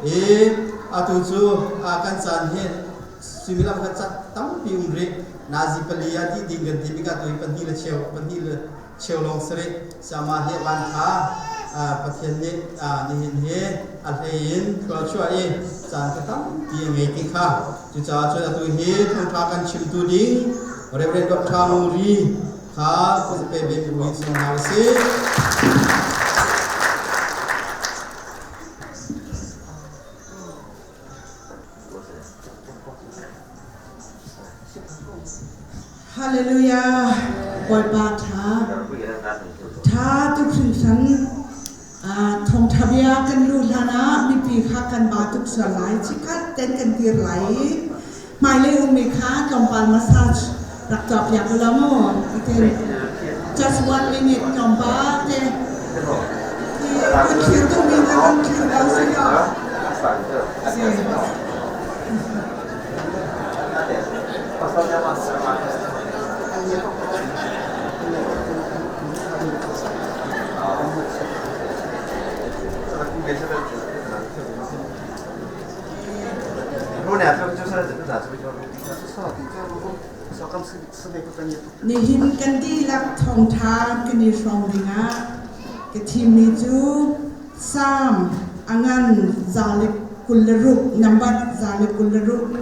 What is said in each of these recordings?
I atu cu kan caan hi suimilam kha cat tampi um rih. Nazi pali ah dih ding kan ti bik ah tu hi pahnih le cheu pahnih le cheu lawng si rih. Sama hi van kha Pathian nih nihin hi a hlei in thluachuah i caan kha tampi a ngei ti kha. Cucaah cun atu hi thawngṭha kan chimtu ding Reverend Dr. Nguri kha khuazape be buin sawm hna usih. Hallelujah. Bawipa ṭha. Ṭha tuk hringhran. Thawngṭha bia kan luh hlan ah mipi kha kan ba tuk sual lai. Chikkhat ten kan dir lai i hmailei ummi kha tlawmpal massage rak tuahpiak u law mu. Itin just one minute tlawmpal te. Kun thlir tukmi na kan thlir ko si lo. Si. Nihin kan dihlak thawngṭha kan i hrawm dingah ka thimmi cu Salm a ngan 126 number 126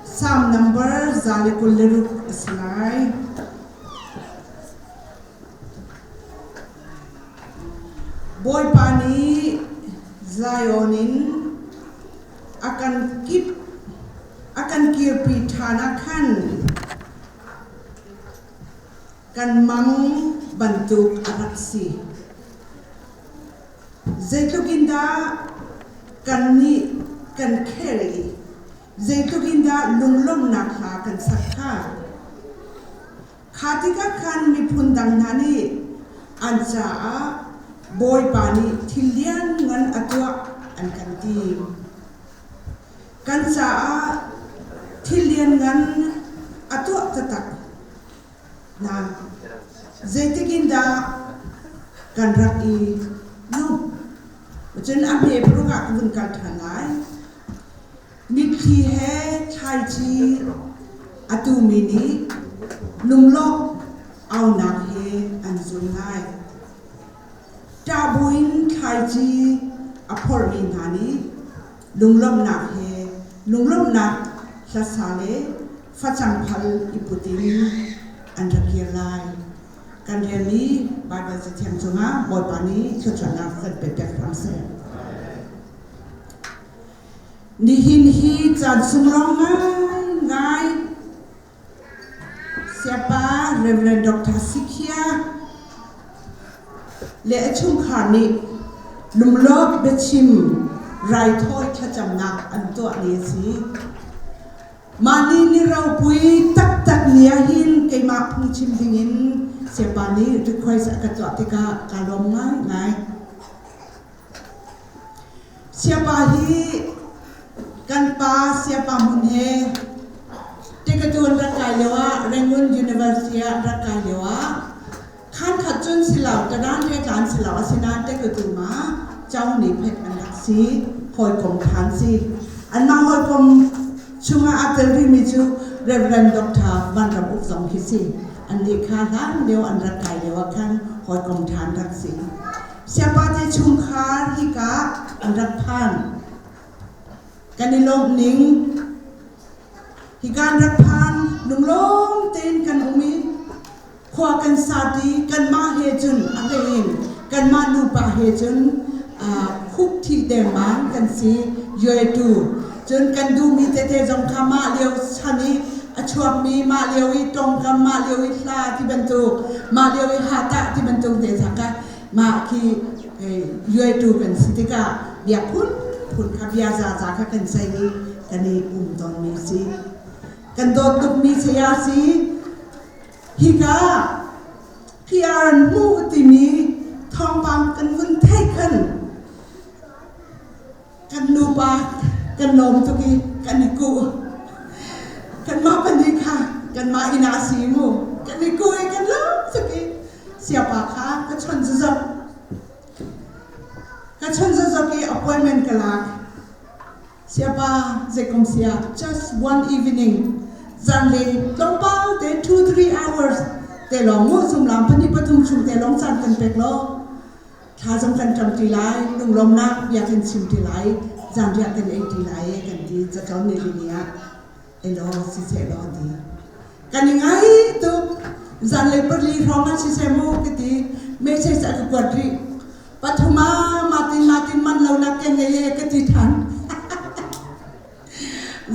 Salm number 126 a si lai. Bawipa nih Zion in a kan kip a kan kirpi ṭhan ah khan kan mang bantuk a rak si. Zeitluk in dah kannih kan khel i zeitluk in dah lunglawmhnak hla kan sak kha. Kha tikah khan miphun dang hna nih an caah Bawipa nih thil lianngan a tuah an kan ti. Kan caah thil lianngan a tuah taktak na zeitik in dah kan rak i lawmh? Cun a hme paruk ah ka vun kal ṭhan lai. Mitthli he thlaici a tumi nih lunglawmh aunak he an zul lai. Ṭah buin thlaici a phorhmi hna nih lunglawmhnak he lunglawmhnak hlasa le facang phal i put in an ra kir lai. Kan rian i Baibal Cathiang cungah Bawipa nih thluachuahnak kan pek hram seh. Nihin hi caan sunglawi ngaingai Sayapa Rev. Dr. Sikhia le a chungkhar nih lunglawm biachim raithawi thlacamnak an tuah ni a si. Mah ni ni ropui taktak ni ahhin keimah phungchim dingin Sayapa nih request a ka tuah tikah kaa lawm ngaingai. Siapa hi kan pa Siapa Hmun he Tikatu an rak kai lio ah Rangoon University ah an rak kai lio ah khan khat cun si lo tadan he tlan si lo asinain Tikatu ma Chau ni phet an rak si hawikom than si anmah hawikom chungah a tel rihmi cu Reverend Dr. Van Ram Uk zong khi si annih kha hlan lio an rak kai lio ah khan hawikom than rak si Siapate chungkhar hika an rak phan. Kan i lawmh ning hika an rak phan lunglawm tein kan um i khua kan sati kanmah he cun a hlei in kanmah nupa he cun khup thi dengmang kan si yuetu cun kan duhmi tete zong kha mah lio chan i a chuakmi mah lio i tawngkam mah lio i hla ti bantuk mah lio i hatah ti bantuk te kha mah khi yuaitu kan si tikah bia phunphun kha bia zaza kha kan sei i kan i um tawnmi si kan dawt tukmi saya si hika PR an hmuh timi thawngpang kan vun theih khan kan nupa kan lawm tuk i kan i kuh kanmah pahnih kha kanmah inn ah si mu kan i kuh i kan lawm tuk i siapa kha ka chawnh zozok ka chawnh zozok i appointment. Appointment ka lak. Siapa zeikom sia just one evening zanlei tlawmpal te 2-3 hours te lawng mu zumlam pahnih pathum chung te lawng caan kan pek law thla zong kan ṭam ṭi lai lunglawmnak bia kan chim ṭi lai zanriah kan ei ṭi lai kan ti catlon ni lini ah elaw siseh law ti kan i ngai tuk zanlei pali hrawng ah siseh mu ka ti message a ka kuat rih pathum ah matin matin man lo nak ke ngei e ka ti ṭhan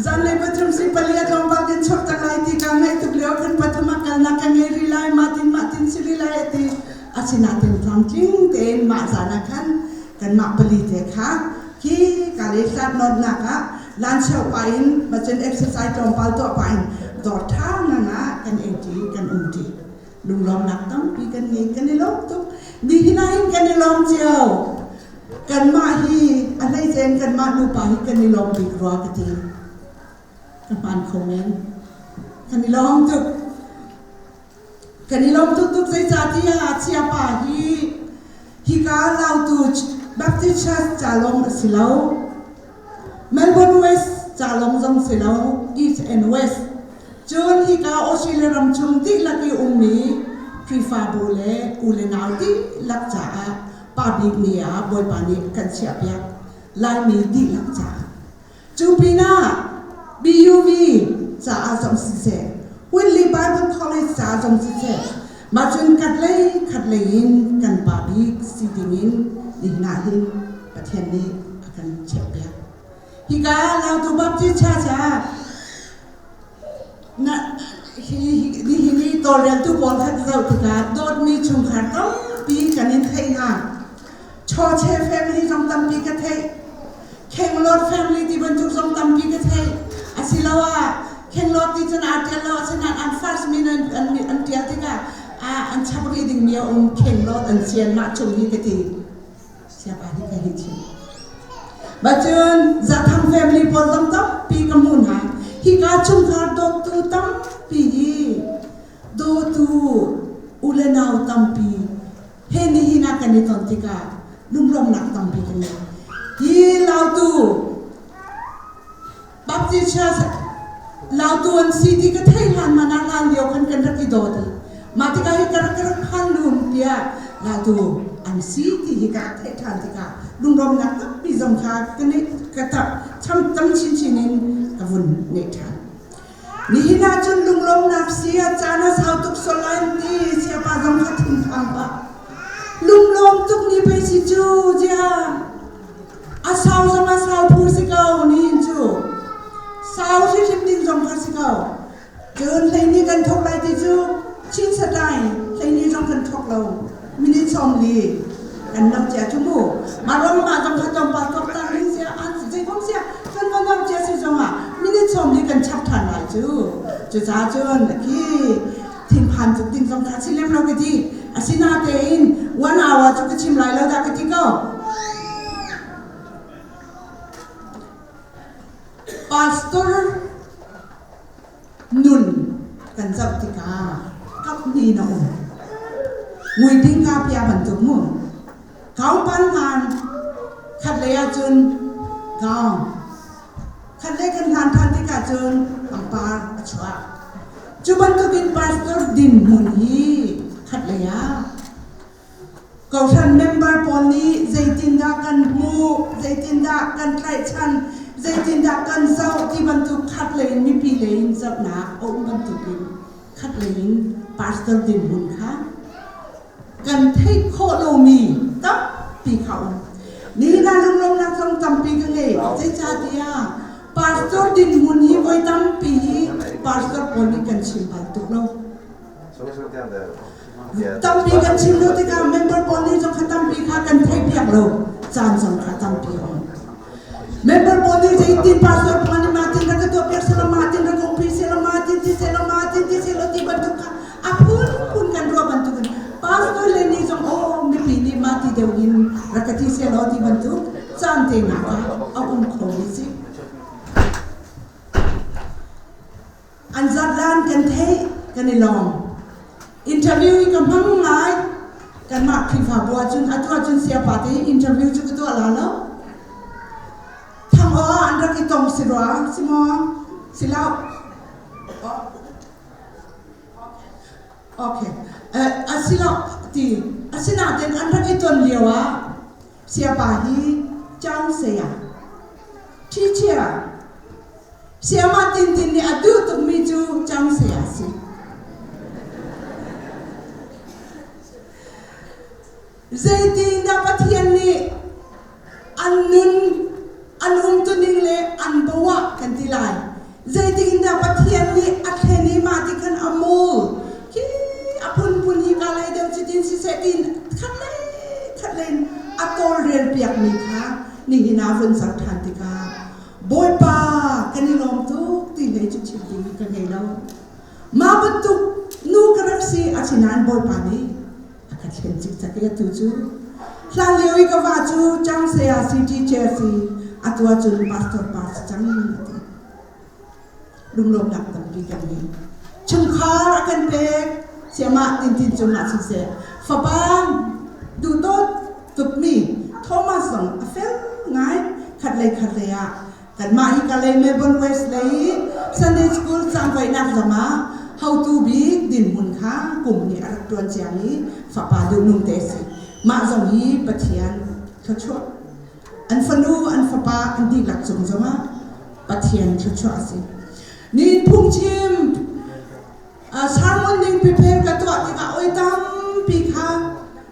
zanlei pathum si pali a tlawmpal kan chuak tak lai ti ka ngaih tuk lio kan pathum ah kalnak ka ngei rih lai matin matin si rih lai ati asinain tlamtling tein mah zan ah khan kanmah pali te kha khi ka le hlat nawtnak ah lancheu pa in macun exercise tlawmpal tuah pa in dawr ṭha ngang ah kan ei ṭi kan um ṭi lunglawmnak tampi kan ngei kan i lawm tuk nihin ah hin kan i lawm cio kanmah hi a hleice in kanmah nupa hi kan i lawm bik rua ka ti ka hmaan kho men kan i lawm tuk kan i lawm tuk tuk zeicahtiah chiapa hi hika Lautu Baptist Church ca lawng a si lo Melbourne West ca lawng zong si lo East and West cun hika Australia ram chung dihlak i ummi Khrihfabu le u le nau dihlak caah pa bik ni ah Bawipa nih kan chiahpiak Laimi dihlak caah Cu pinah BUV caah zong siseh, Whitley Bible College caah zong siseh, mah cun khat lei khat lei in kan pa bik si dingin nihin ah hin Pathian nih a kan chiahpiak. Hika Lautu Baptist Church ah na hi nihin i tawlreltu pawl kha zoh tikah dawtmi chungkhar tampi kan in theih hna. Chawche family zong tampi ka theih. Khenglawt family ti bantuk zong tampi ka theih. Asiloah Khenglawt ti cun aa ṭial lo asinain an first min an, an, an ṭial tikah an chap rih dingmi a um Khenglawt an sian mah chung hi ka ti. Siapa hi ka hi chim. Bacun Zathang family pawl zong tampi ka hmuh hna. Hika chungkhar dawttu tampi hi dawtu u le nau tampi he nihin ah kan i ton tikah lunglawmhnak tampi kan ngei. Hi Lautu Baptist Church Lautu an si ti ka theih hlan man ah hlan lio khan kan rak i dawt i mah tikah hi ka rak ka rak phan lun tiah Lautu an si ti hi ka rak theih ṭhan tikah lunglawmhnak tampi zong kha ka neih ka tap cham tam chinchin in ka vun neih ṭhan. Nihin ahcun lunglawmhnak si a caan a sau tuk sual lai an ti siapa zong kha thinphang pah. Lunglawm tuk ni pei si cu ziah a sau zong a sau phu si ko nihin cu sau hrimhrim ding zong kha si ko. Cun hleini kan thawk lai ti cu chin satlai hleini zong kan thawk lo minute 40 kan nam cia cu mu mah ruang mah zong kha tlawmpal tuak ta ring sia an zeikom sia kan va nam cia si zong ah minute 40 kan chap ṭhan lai cu cucaah cun khi thinphan tuk ding zong kha si lem lo ka ti asinatein one hour cu ka chim lai lo dah ka ti ko pastor Nun kan zoh tikah kaphnih na um. Muiding kapia bantuk mu. Kaupan hlan khat lei ahcun kaung. Khat lei kan hlan than tikah cun pangpar a chuak. Cu bantukin pastor dinhmun hi khat lei ah Kawhhran member pawl nih zeitindah kan hmuh, zeitindah kan tlaihchan, zeitindah kan zoh ti bantuk khat lei in mipi lei in zohnak a um bantukin khat lei in pastor dinhmun kha kan theih khawh lomi tampi kha um. Nihin ah lunglawmhnak zong tampi ka ngei. Zeicahtiah pastor dinhmun hi voi tampi hi pastor pawl nih kan chim bal tuk lo. Tampi kan chim lo tikah member pawl nih zong kha tampi kha kan theihpiak lo caan zong kha tampi a um. Member pawl nih zeitin pastor pawl nih mah tin rak ka tuahpiak selaw mah tin rak umpi selaw mah tin ti selaw mah tin ti selaw ti bantuk kha a phunphun kan ruah bantukin pastor le nih zong aw mipi nih mah ti deuh in rak ka ti selaw ti bantuk caan te nak ah a um kho mi si. An zatlan kan theih, kan i lawm. Interview hi ka hmang ngai. Kanmah Khrihfabu ahcun atu ahcun siapa te hi interview cu ka tuah la lo. tong si rua si maw? Si lo. Okay. A si lo ti. Asinain an rak i ton lio ah siapa hi Chang Saya teacher Sayama Tintin nih a duh tukmi cu Chang Saya si. Zeitindah Pathian nih an nun, an umtuning le an bawah kan ti lai. Zeitindah Pathian nih a thlen i mah ti khan a mul. Khi a phunphun hi ka lei deuh cutin siseh tin khat lei khat lei in a tawlrel piakmi kha nihin ah vun zoh ṭhan tikah Bawipa kan i lawm tuk ti hlei cu chim ding ka ngei lo. Mah bantuk nu ka rak si asinain Bawipa nih a ka thlen cikcek i atu cu hlan lio i ka va cu Chang Saya si teacher si atu ahcun pastor pa si cang a ti. Lunglawmhnak tampi kan ngei. Chungkhar a kan pek siamah Tintin cungah siseh fapa duhdawt tukmi Thomas zong a fel ngai khatlei khatlei ah Kanmah hi Kalay Melbourne West lei Sunday School cangvaihnak zongah hotu bik dinhmun kha kum nih a rak ṭuan ciami fapa duhnung te a si. Mah zong hi Pathian thluachuah. An fanu, an fapa an dihlak cung zongah Pathian thluachuah a si. Ni phungchim sermon ding prepare ka tuah tikah oi tampi kha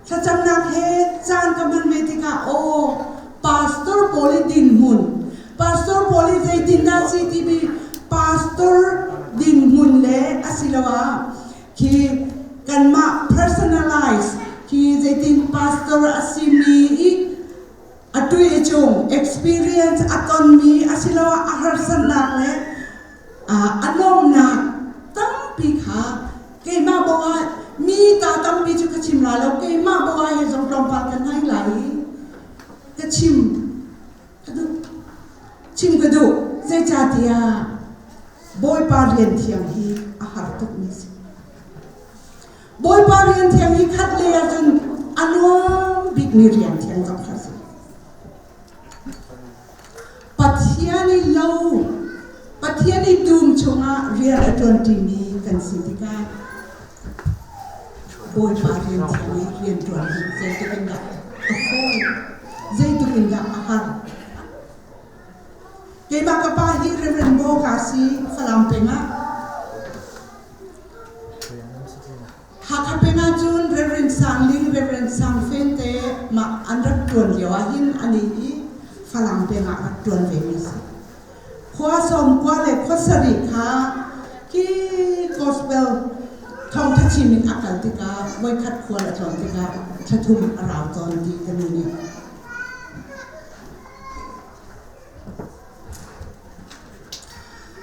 thlacamnak he caan ka hman ve tikah aw pastor pawl i dinhmun pastor pawl i zeitindah si timi pastor dinhmun le asiloah khi kanmah personalize khi zeitin pastor a simi i atu i cung experience a tonmi asiloah a harsatnak le a nuamnak tampi kha keimah bawah mi ta tampi cu ka chim lai lo keimah bawah he zong tlawmpal kan ngai lai i ka chim ka duh chim ka duh zeicahtiah Bawipa rian thiang hi a har tukmi si Bawipa rian thiang hi khat lei ahcun a nuam bikmi rian thiang zong kha a si. Pathian i lo, Pathian i dum chungah rian a ṭuanṭimi kan si tikah Bawipa rian thiang i rian ṭuan hi zeitluk in dah a fawi, zeitluk in dah a har. Keimah ka pa hi Reverend Bo ka si, Falam peng ah. Hakha peng ahcun Reverend Sang Ling, Reverend Sang Fen te mah an rak ṭuan lio ahhin anih hi Falam peng ah rak ṭuan vemi a si. Khua 90 le khua 70 kha khi gospel thawngṭha chim in a kal tikah voikhat khual a tlawn tikah thla thum a rau tawn ti ka nu nih.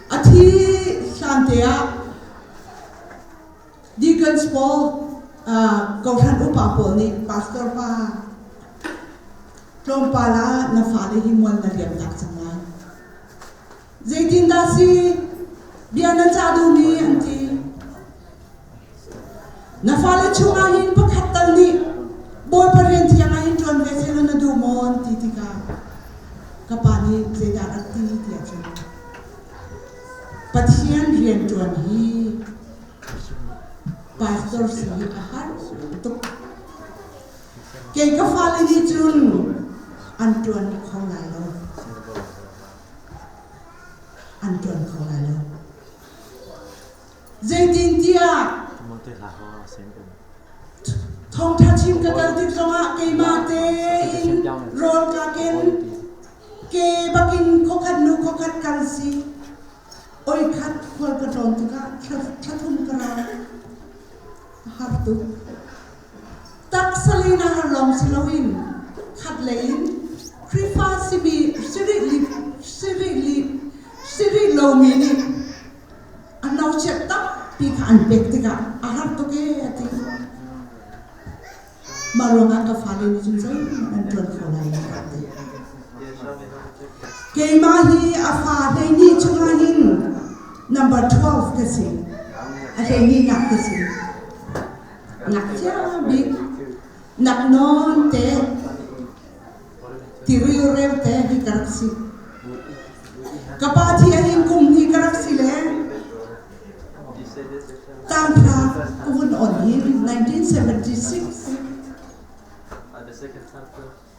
A thi hlan te ah Deacons pawl kawhhran upa pawl nih pastor pa tlawmpal ah na fale hi mual na liam tak cang lai. Zeitindah si bia na cah duhmi an ti. Na fale chungah hin pakhat tal nih Bawipa rian thiang ah hin ṭuan ve sehlaw na duh maw an ti tikah ka pa nih zeidah rak ti tiah cun Pathian rian ṭuan hi pastor si hi a har tuk. Kei ka fale nih cun an ṭuan kho lai lo. An ṭuan kho lai lo. Zeitintiah thawngṭha chim ka kal tik zongah keimah tein rawl ka ken ke bakin khuakhat nu khuakhat kal si oi khat khual ka tlawn tikah thla thum ka rau a har tuk taksa lei na har lawng si loin khat lei in Khrihfa simi siri lomi nih a nauchiat tampi kha an pek tikah a har tuk ee a ti. Mah ruangah ka fale nih cun zeihmanh an ṭuan kho lai lo a ti. Keimah hi a fa 12 chungah hin number 12 ka si. A 12 nak ka si. Ngakchia bik nak nawn te tirilrel te hi ka rak si. Ka pa thi ahhin kum hnih ka rak si le tanghra ka vun on hin 1976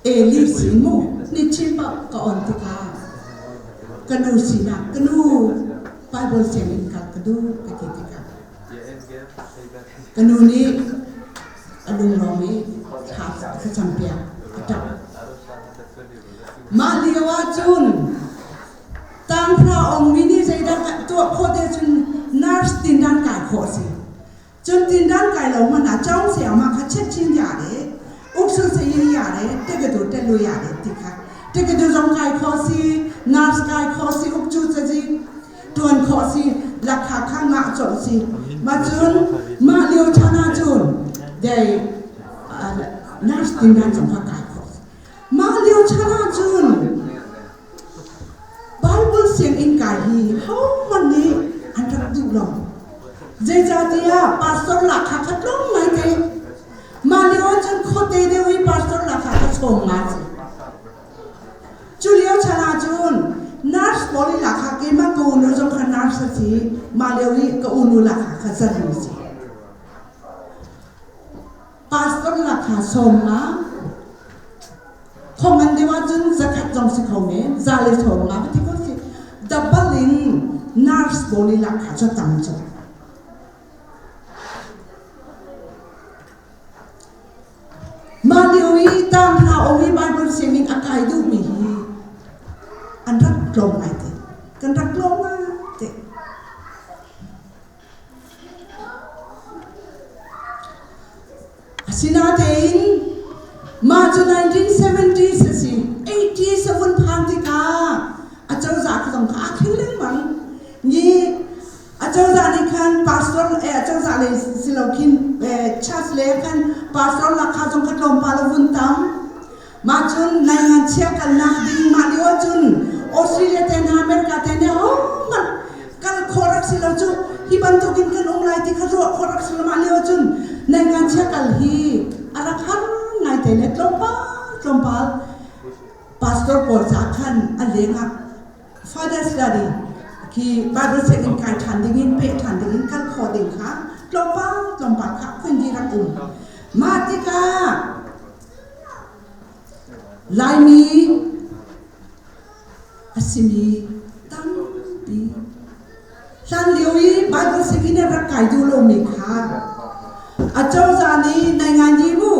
Eli sin mu ni chin paoh ka on tikah ka nu sinah ka nu Bible sianginn kal ka duh ka ti tikah ka nu nih a lunglawm i thla ka campiak a ṭap. Mah lio ahcun tanghra ongmi nih zeidah tuah khawh te cun nurse tindan kai khawh a si. Cun tindan kai lo hmanh ah cawng siangmah kha chet chin ya le uksu sayi ya le tekadu telu ya le ti kha tekadu zong kai khawh si nurse kai khawh si ukcu cazi tuan khawh si lakha kha ngah cawh si ma cun mah lio chan ahcun dei nurse tindan zong kha kai khawh si. Mah lio chan ahcun Bible sianginn kai hi hohmanh nih an rak duh lo. Zeicahtiah pastor lahkhah kha tlawm ngaite. Mah lio ahcun khuate deuh i pastor lahkhah kha sawm nga si. Cu lio chan ahcun nurse pawl i lahkhah keimah ka unu zong kha nurse a si. Mah lio i ka unu lahkhah kha zali si. Pastor lahkhah sawm nga Thong an deuh ahcun zakhat zong si kho men, za le thong nga ti ko si. Double in nurse pawl i lahkhah cu tam cu. Mah lio i tang hna om i Bible sianginn a kai duhmi hi an rak tlawm ngai te. Kan rak tlawm ngai te. Asinain mah cu 1970s a si. 80s a vun phan tikah acozah zong kha aa thleng lengmang. Ni acozah nih khan pastor eh acozah lei si lo khin eh church lei ah khan pastor lakha zong kha tlawmpal a vun tam. Mah cun naingan chia kalnak ding mah lio ahcun Australia te hna America te hna hohmanh kal khawh rak si lo cu hi bantukin kan um lai ti kha ruah khawh rak si lo mah lio ahcun naingan chia kal hi a rak har ngai te le tlawmpal tlawmpal pastor pawl ca khan a leng ah father study khi Bible sianginn kai ṭhan ding in peh ṭhan ding in kal khawh ding kha tlawmpal tlawmpal kha khun di rak um mah tikah Laimi a simi tampi hlanlio i Bible sianginn a rak kai duh lomi kha acozah nih nai ngai mu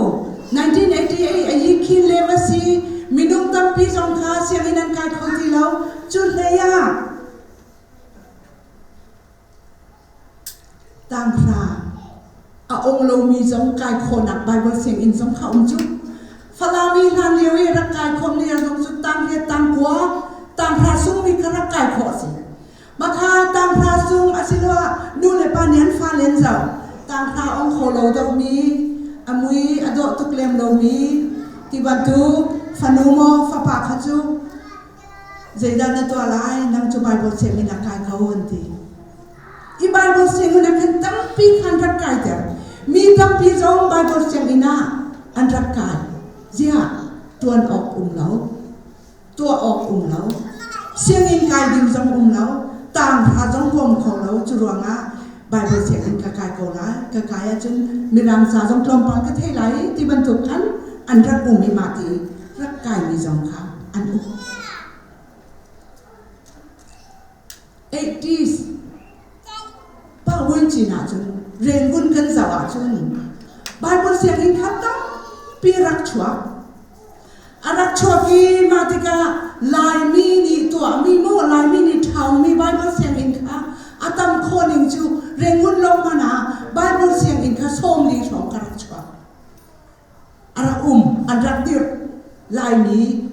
1988 a yi khin lem a si minung tampi zong kha sianginn an kai kho ti lo cu hlei ah Tanghra a ong lomi zong kai khawhnak Baibal sianginn zong kha um cu. Falam i hlan lio i rak kai khawm ni zong cu tangriat tangkua tanghra sungmi kha rak kai khawh a si. Makha tanghra sung asiloah nu le pa nih an fale an zoh. Tanghra ong kho lo deuhmi, a mui a dawh tuk lem lomi ti bantuk fanu maw fapa kha cu Zeidah na tuah lai? Nang cu Baibal sianginn ah kai ko an ti. Hi Baibal sianginn ah khan tampi khan rak kaiter. Mi tampi zong Baibal sianginn ah an rak kai. Ziah tuan awk um lo, tuah awk um lo, sianginn kai ding zong um lo, taanghra zong huam kho lo. Cu ruangah Baibal sianginn ka kai ko lai. Ka kai ahcun Mirang ca zong tlawmpal ka thei lai ti bantuk khan an rak um i mah ti rak kaimi zong kha an um. 80s pa cin ahcun Rangoon kan zoh ahcun Bible sianginn kha tampi rak chuak. A rak chuak i mah tikah Laimi nih tuahmi maw Laimi nih ṭhaumi Bible sianginn kha a tam khawh ning cu Rangoon lawng hmanh ah Bible sianginn kha 40 hrawng ka rak chuak. A rak um, an rak dirh. Laimi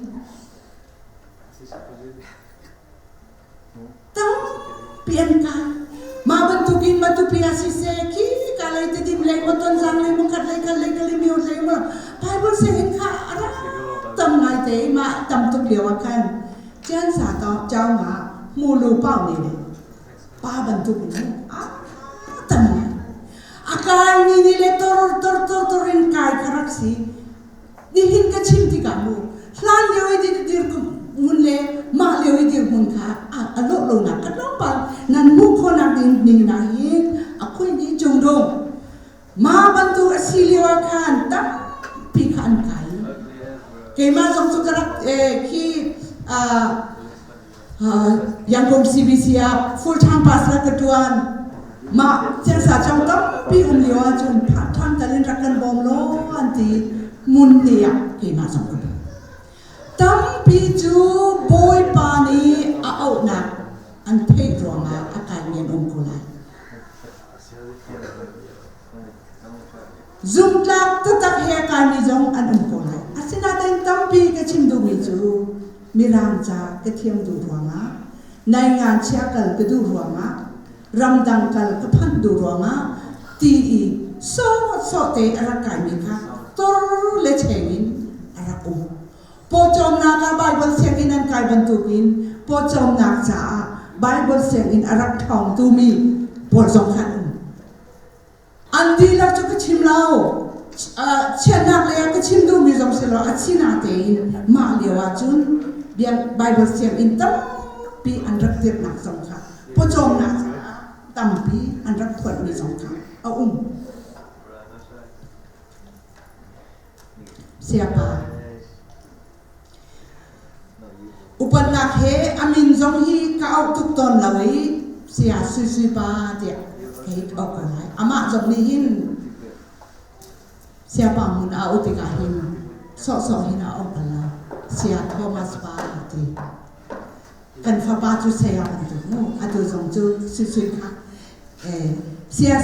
tampi an kai. Mah bantukin Matupi ah siseh, khi ka lei Tedim lei maw Tonzang lei maw khat lei khat lei Kalemyo lei maw Bible sianginn kha a rak tam ngai te i mah tam tuk lio ah khan Chian sa to chau nga mu lu pau ne le pa bantuk in a tam ngai. A kai mi nih le tor tor tor tor in kai kha rak si. Nihin ka chim tikah mu hlan lio i dir dir mun le mah lio lio i dirhmun kha a lawh lonak ka tlawmpal nan hmuh khawhnak ding ning na hin a khui ni cung dong ma bantuk a si lio ah khan tampi kha an kai. Keimah zong cu ka rak khi Yangon CBC ah full time pastor ka ṭuan. Mah siangsa cang tampi um lio ahcun part time tal in rak kan bawm law an ti hmun te ah keimah zong ka bawm. Tampi cu Bawipa nih a auhnak an theih ruangah a kaimi an um ko lai. Zumtlak taktak he a kaimi zong an um ko lai. Asinain tampi ka chim duhmi cu Mirang ca ka thiam duh ruangah, naingan chia kal ka duh ruangah, ramdang kal ka phanh duh ruangah ti i sawhsawh te a rak kaimi kha tor le cheng in a rak um. Pawcawmnak ah Baibal sianginn an kai bantukin pawcawmnak caah Baibal sianginn a rak ṭhawngtu mi pawl zong kha an um. An dihlak cu ka chim lo. Chiatnak lei ah ka chim duhmi zong si lo, a sinatein mah lio ahcun Baibal sianginn tampi an rak dirhnak zong kha pawcawmnak caah tampi an rak phuanhmi zong kha a um. Sayapa. Upatnak he a min zong hi ka auh tuk tawn lo i saya Sui Sui pa tiah ka hei auh ko lai. Amah zong nih hin Sayapa Hmun a auh tikah hin sawhsawh hin a auh bal lo. Saya Thomas pa a ti. Kan fapa cu saya bantuk mu. Atu zong cu Sui Sui kha saya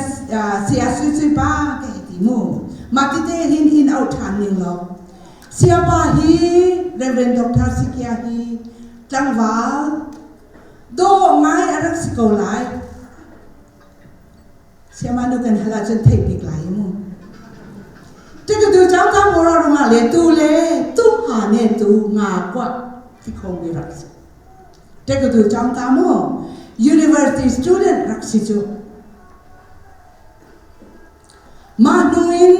saya Sui Sui pa ka hei ti mu. Mah tete hin in auh ṭhan ning law Siapa hi Reverend Dr. Sikia hi tlangval dawh ngai a rak si ko lai. Siama nu kan hal ahcun theih bik lai mu. Tikatu chang chang mora runga le tu le tu ha ne tu nga kwa ti kho mi rak si. Tikatu chang ta mu university student rak si cu. Mah hnu in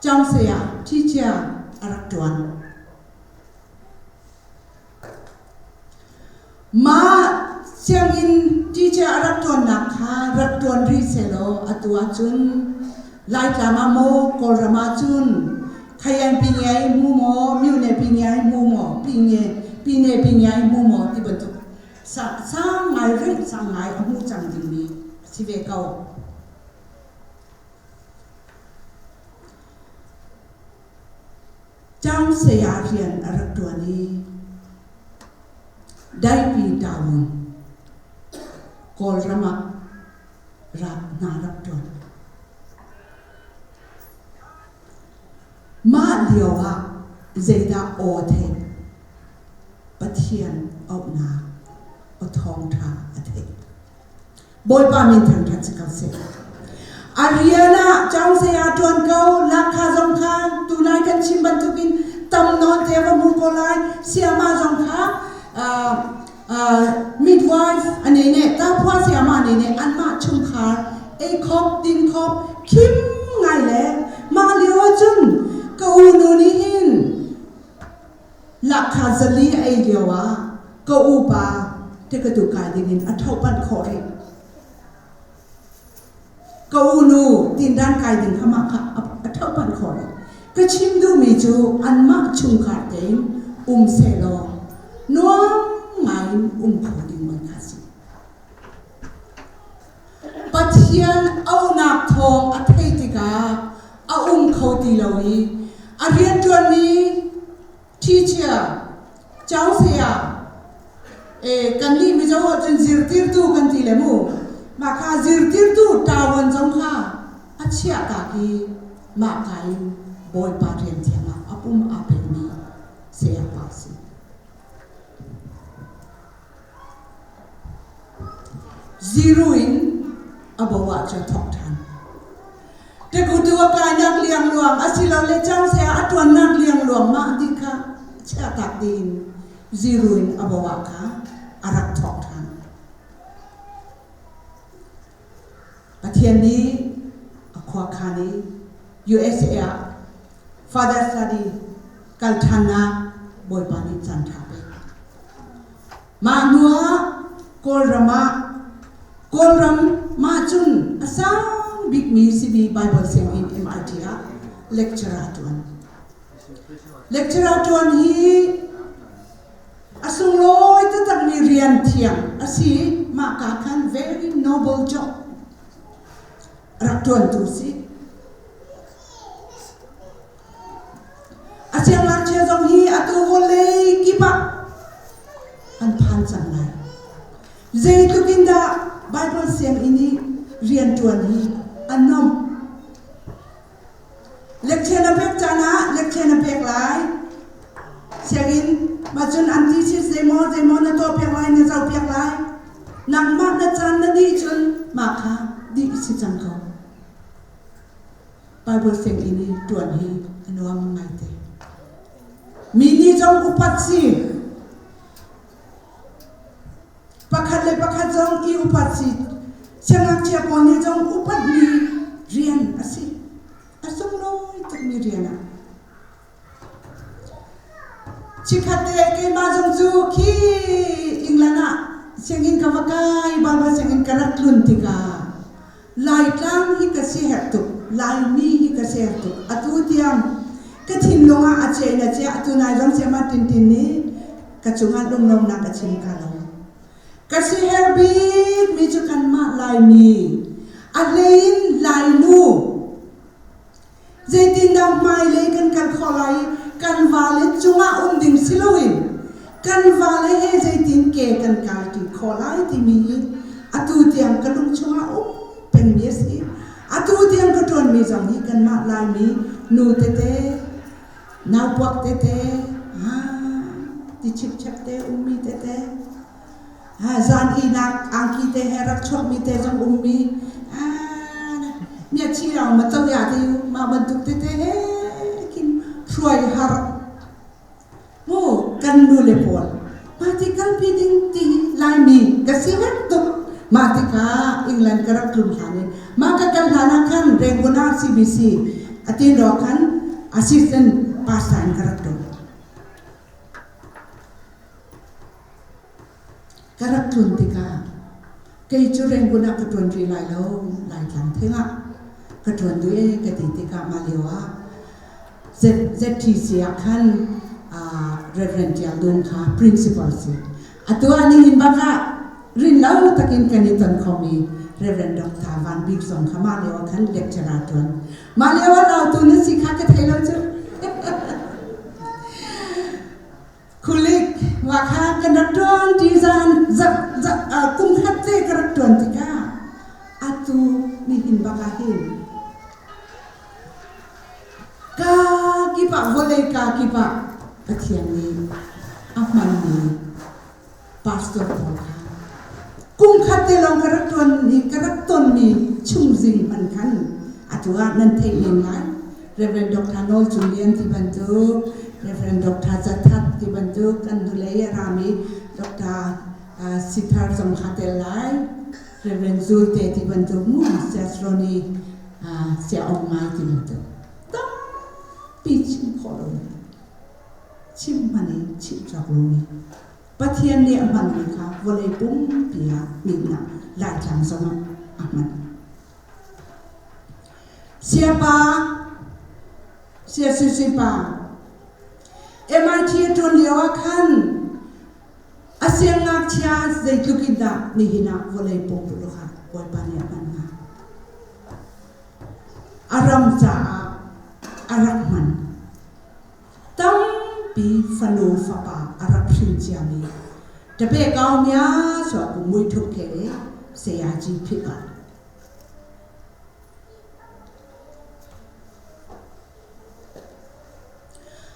Chang saya teacher a rak ṭuan. Mah sianginn teacher a rak ṭuannak kha rak ṭuan rih sehlaw atu ahcun Laitlang ah maw Kawlram ah cun Khayan Pingyai hmu maw Myone Pingyai hmu maw Pinge Pine Pingyai hmu maw ti bantuk sang ngai rih sang ngai a hmu cang dingmi a si ve ko. Cang saya rian a rak ṭuan i Daipi Tawun Kawlram ah rak hna rak ṭuan. Mah lio ah zeidah aw theih? Pathian auhnak aw thawngṭha a theih. Bawipa min thangṭhat si ko seh. A rian ah cang saya ṭuan ko, lakha zong kha tunai kan chim bantukin tam nawn te va hmu ko lai. Siama zong kha midwife a nei ne, taphua siama nei ne, anmah chungkhar ei khop, din khop, khim ngai le mah lio ahcun ka unu nih hin Lahkhah zali a ei lio ah ka upa tikatu kai dingin a ṭhohpanh khawh rih. Ka unu tindan kai ding kha mah kha a ṭhohpanh khawh rih. Ka chim duhmi cu anmah chungkhar tein um sehlaw nuam ngaiin um kho ding man kha si. Pathian auhnak thawng a theih tikah a um kho ti lo i a rianṭuanmi teacher Chausea e kannih Mizo ahcun zirtirtu kan ti le mu mah kha zirtirtu ṭawan zong kha a chiahtak i mah ka in Bawipa rian thiang ah a pum aa pekmi sayapa a si. Zero in a bo ah cu a thawk ṭhan. Tekutu a kainak liangluang asilole cangsei ah a ṭuannak liangluang mah ding kha chiahtak ding zero in a bo ah kha a rak thawk ṭhan. Pathian nih a khuakhan i USA ah Father Study kal ṭhannak Bawipa nih caan ṭha pek. Mah hnuah Kawlram ah Kawlram mah cun a sang bikmi simi Baibal sianginn MIT ah lecturer a ṭuan. Lecturer ṭuan hi a sunglawi taktakmi rian thiang a si. Mah ka khan very noble job rak ṭuantu si. A siangngakchia zong hi atu vawlei kip ah an phan cang lai. Zeitluk in dah Baibal sianginn i rianṭuan hi a nuamh. Lecture na pek caan ah lecture na pek lai. Sianginn mah cun an thesis zeimaw zeimaw na tuahpiak lai, na zohpiak lai. Nangmah na caan na dih cun mah kha dih si cang ko. Bible sianginn i ṭuan hi a nuam ngaite. Mi nih zong upat si. Pakhat le pakhat zong i upat si. Siangngakchia pawl nih zong upatmi rian a si. A sunglawi tukmi rian ah. Chikkhat te keimah zong cu khi England ah sianginn ka va kai, Bible sianginn ka rak tlun tikah Laitlang hi ka siaherh tuk, Laimi hi ka siaherh tuk. Atu tiang ka thinlung ah a chia in a chia. Atu nai zong siamah Tintin nih ka cungah lunglawmnak a chim ka lo. Ka siaherh bikmi cu kanmah Laimi, a hlei in Lainu, Zeitindah hmailei kan kal khawh lai i kan vale cungah um ding si loin kan vale he zeitin ke kan kalṭi khawh lai timi hi atu tiang ka lung chungah um pengmi a si. Atu tiang ka ṭuanmi zong hi kanmah Laimi nu tete, naupuak tete, ti chipchep te ummi tete, zan ihnak angki te he rak chuakmi te zong ummi mia chi rang ma to ya te mah bantuk tete he khin hruai har mu kan nu le pawl mah ti kalpi ding ti Laimi ka si hek tuk mah tikah England ka rak tlun hlan in mah ka kal hlan ah khan Rangoon ah CBC atin ro khan assistant pastor in ka rak ṭuan. Ka rak tlun tikah kei cu Rangoon ah ka ṭuan rih lai lo, Laitlang theng ah ka ṭuan duh ee ka ti tikah mah lio ah ZTC ah khan Reverend Tial Dum kha principal si. Atu ah nihin bak ah rin lo takin kan i ton khomi Reverend Dr. Van Bik zong kha mah lio ah khan lecturer ṭuan. Mah lio ah lautu na si kha ka thei lo cu. Khulik wakha kan rak ṭuan ṭi zan kum khat te ka rak ṭuan tikah atu nihin bak ah hin ka kip ah vawlei ka kip ah Pathian nih a hmanmi pastor pawl kha kum khat te lawng ka rak ṭuan i ka rak tonmi chungzing hmanh khan atu ah nan theih men lai. Reverend Dr. Nawl Cung Lian ti bantuk, Reverend Dr. Zathat ti bantuk kan hnulei a rami Dr. Sithar zong kha tel lai. Reverend Zulte ti bantuk mu Siasroni Sia Ong Ngai ti bantuk tampi chim khawh lomi chim hmanh in chim cawk lomi Pathian nih a hmanmi kha vawlei pumpi ah minnak Laitlang zongah a hman. Siapa, sia pa, MIT a ṭuan lio ah khan a siangngakchia zeitluk in dah nihin ah vawlei pumpuluk ah Bawipa nih a hman hnga. A ram caah a rak hman. Tampi fanu fapa a rak hrin ciami Tape kau mya sua ku mui thuk ke sayaji phit ba.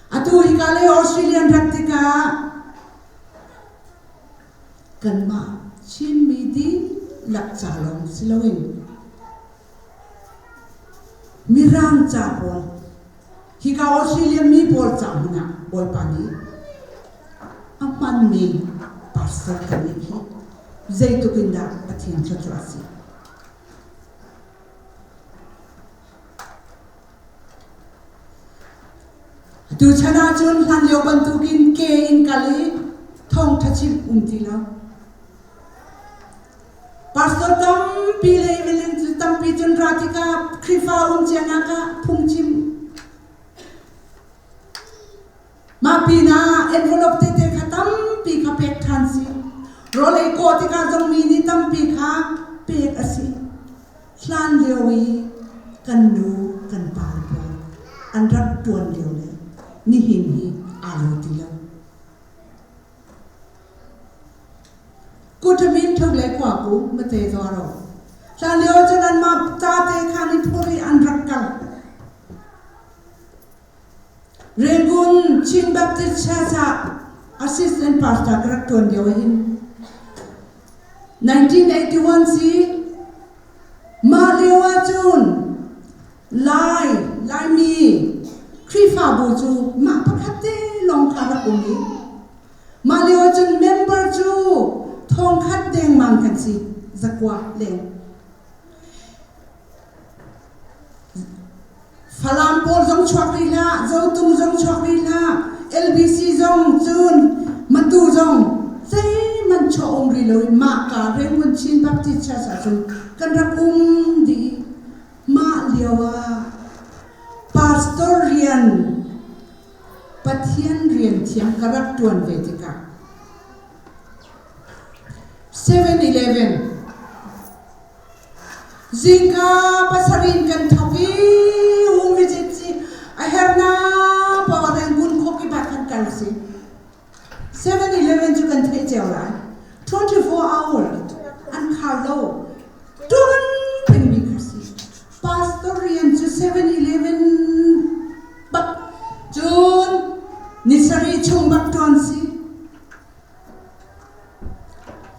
Atu hika lei Australian rat tikah kanmah Chinmi dihlak ca lawng si loin Mirang ca pawl hika Australia mi pawl ca hmanh ah Bawipa nih a hmanmi pastor kan nih hi zeitluk in dah Pathian thluachuah a si. Tuchan ahcun hlanlio bantukin ke in kal i thong. Thawngṭha chim um ti lo. Pastor tampi le evangelist tampi cun ra tikah Khrihfa um cianak ah phungchim. Mah pinah envelope tete kha tampi kha pek ṭhan si. Rawlei kawh tikah zong mi nih tampi kha pek a si. Hlan lio i kan nu kan pa pawl an rak ṭuan lio le nihin hi aa lo ti lo. Kutamin thuk le khua ku mate zuaro. Hlan lio cun anmah ca te khan i phur i an rak kal. Rangoon Chin Baptist Church ah assistant pastor ka rak ṭuan lio hin 1981 si mah lio ahcun Lai Laimi Khrihfabu cu mah pakhat te lawng kha rak um i mah lio ahcun member cu thongkhat dengmang kan si zakua leng. Falam pawl zong chuak rih hlah, Zotung zong chuak rih hlah, LBC zong cun Matu zong zeihmanh chuah um rih lo i mah ka Rangoon Chin Baptist Church ahcun kan rak um dih. Mah lio ah pastor rian Pathian rian thiang ka rak ṭuan ve tikah 7-Eleven Zingka pasarih in kan thawk i hung visit si a hernak paoh ah Rangoon khuapi ah khan kal si. 7-Eleven cu kan theih cio lai. 24 hour an khar lo. Tuan pengmi kha si. Pastor rian cu 7-Eleven bak cun ni sarih chung bak tuan si.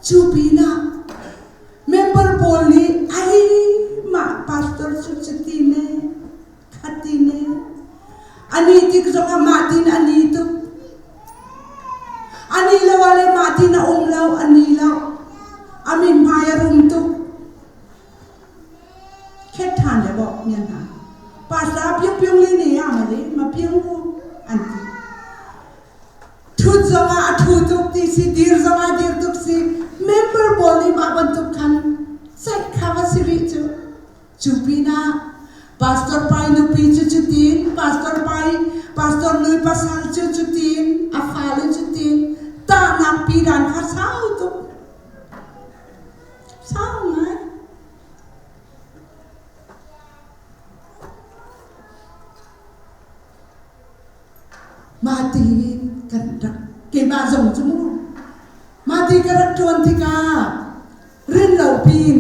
Cu pinah member pawl nih ai mah pastor cu cuti ne khati ne ani tik zongah mah tin ani tuk ani lo ah le mah tin a um lo ani lo a min hmai a rum tuk khet ṭhan le bawk nian hna pastor pyung pyung li ni ya ma le ma pyung hu an ti Ṭhut zongah a ṭhu tuk ti si, dir zongah dir tuk si. Member pawl nih mah bantuk khan ceih kha va si rih cu. Cu pinah pastor pai nupi cu cutin, pastor pai pastor nui pasal cu cutin, a fale cutin, tahnak pidan kha sau tuk. Sau ngai. Mah ti kan rak keimah zong cu mu mah ti ka rak ṭuan tikah rin lo pin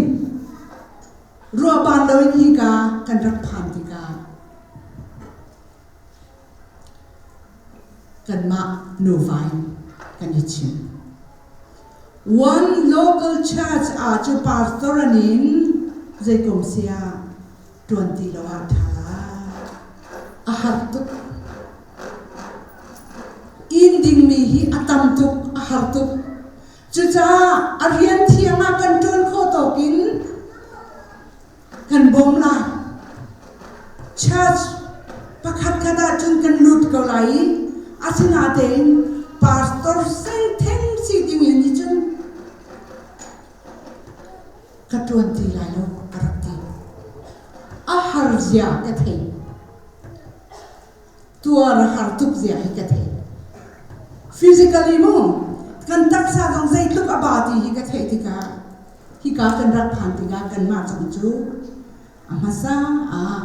ruahban loin hika kan rak phan tikah kanmah nuva in kan i chim. One local church ah cu pastor an in zeikom sia ṭuan ti lo ah ṭha lai. A har tuk. Inn dingmi hi a tam tuk, a har tuk. Cucaah a rian thiang ah kan ṭuan khawh tawk in kan bawm lai. Church pakhat khat ahcun kan lut ko lai i asinatein pastor seng theng si ding in hi cun ka ṭuan ti lai lo a rak ti. A har zia ka thei. Tuar a har tuk zia hi ka thei. Physically mu kan taksa zong zeitluk a ba ti hi ka theih tikah hika kan rak phan tikah kanmah zong cu a hmasa ah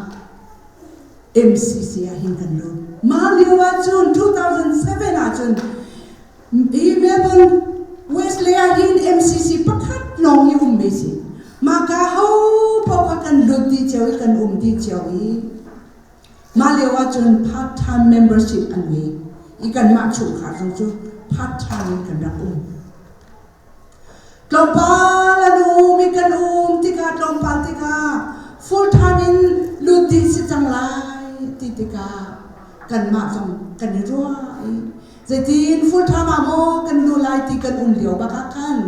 MCC ah hin kan lut. Mah lio ah cun 2007 ah cun Hi Melbourne Wesley ah hin MCC pakhat lawng hi um mi si. Mah ka ho paoh kha kan lut dih cio i kan um dih cio i mah lio ah cun part time membership an ngei i kanmah chungkhar zong cu part time in kan rak um. Tlawmpal an um i kan um tikah tlawmpal tikah full time in lut dih si cang lai ti tikah kanmah zong kan i ruah i zeitin full time ah maw kan lu lai ti kan um lio bak ah khan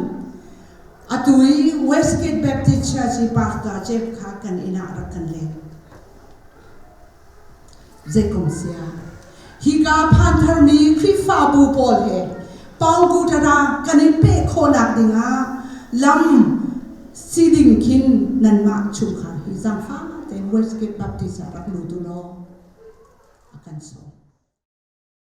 atu i Westgate Baptist Church i pastor Jeff kha kan inn ah rak kan leng. Zeikom sia. Hika phan tharmi Khrihfabu pawl he Paungku ṭara kan in peh khawhnak dingah lam si ding khin nanmah chungkhar hi zaangfah tein Westgate Baptist ah rak lut u law a kan sawm.